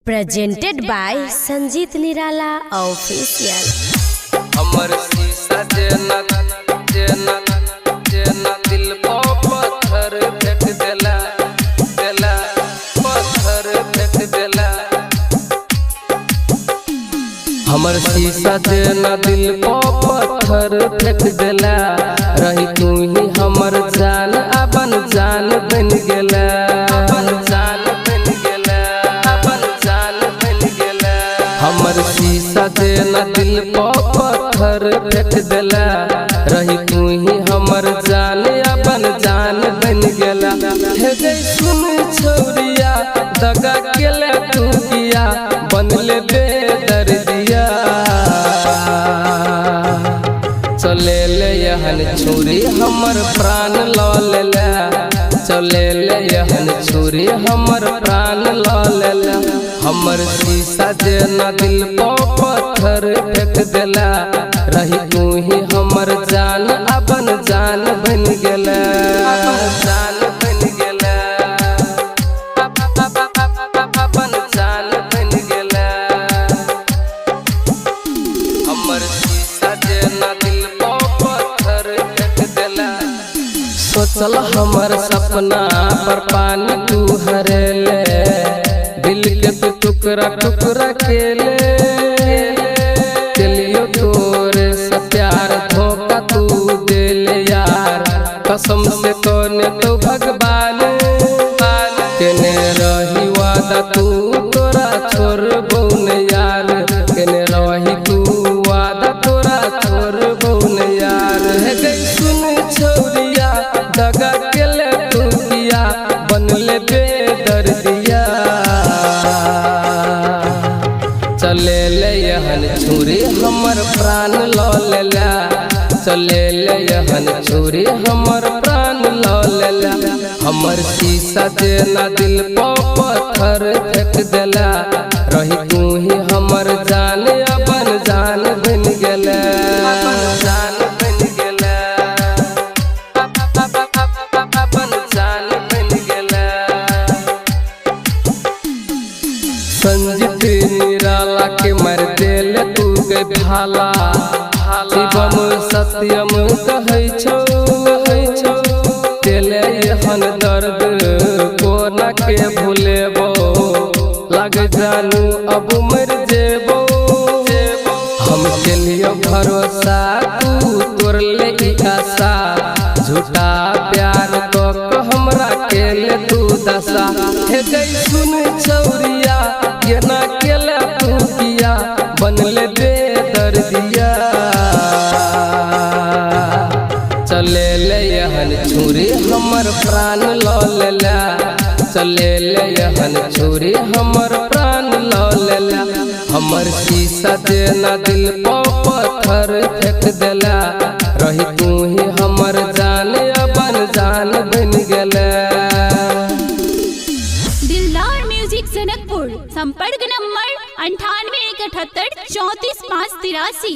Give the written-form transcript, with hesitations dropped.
Presented by Sanjeet Nirala Official. हमर शीशा जेना जेना जेना दिल पर पत्थर फेंक देला देला, पत्थर फेंक देला। हमर शीशा जेना दिल पर पत्थर फेंक देला, रही तू ही हमर जान, अपन जान बन गेला, अपन जान बन गेला, अपन जान बन गेला। हमर शीशा जेना दिल पर पत्थर फेंक देला, रही तू ही हमर जान, अपन जान बन गेला। हे गई सुन छौरिया, दगा केले तू किया, बनले बेदर्दिया। चले ले यहन छुरी, हमर प्राण ल लेला। चले ले यहन छुरी, हमर प्राण ल लेला। हमर शीशा जेना दिल पर पत्थर फेंक देला, रही तू ही हमर जान, अपन जान बन गेला, अपन जान बन गेला, अपन जान बन गेला। हमर शीशा जेना दिल पर पत्थर फेंक देला। सोचल हमर सपना पर पानी तू हरेले, दिल के तू टुकड़ा टुकड़ा केले। चलियो तोरे से प्यार, धोखा तू दिल यार, कसम से कोने तो भगवान केने रही वादा तू तोरा छोड़ न यार, केने रही तू वादा तोरा छोड़ न यार। हे गई सुन छौरिया, दगा केले तू किया, बनले बेदर्दिया। चले ले यहन छुरी, हमर प्राण ल लेला। चले ले यहन छुरी, हमर प्राण ल लेला। हमर शीशा जेना दिल पर पत्थर फेंक देला, रही तू ही हमर जान, अपन जान बन गेला, अपन जान बन गेला, अपन जान बन गेला। संजीत निराला के मर देल तू गे भाला, शिवम सत्यम कहै छौ, कहै छौ। देले एहन दर्द कोना के भूलेबो, लग जानू अब मर जेबो। हम केलियो भरोसा, तू तोड़ले ई आशा, झूठा प्यार क के हमरा केले तू दशा। हे गई सुन छौरिया, केना केले तू किया, बनले बेदर्दिया। चले ले यहन छुरी, हमर प्राण ल लेला। चले ले यहन छुरी, हमर प्राण ल लेला। हमर शीशा जेना दिल पर पत्थर फेंक देला, रही तू ही हमर जान, अपन जान बन गेला। दिलदार म्यूजिक जनकपुर। संपर्क नंबर 9817834583।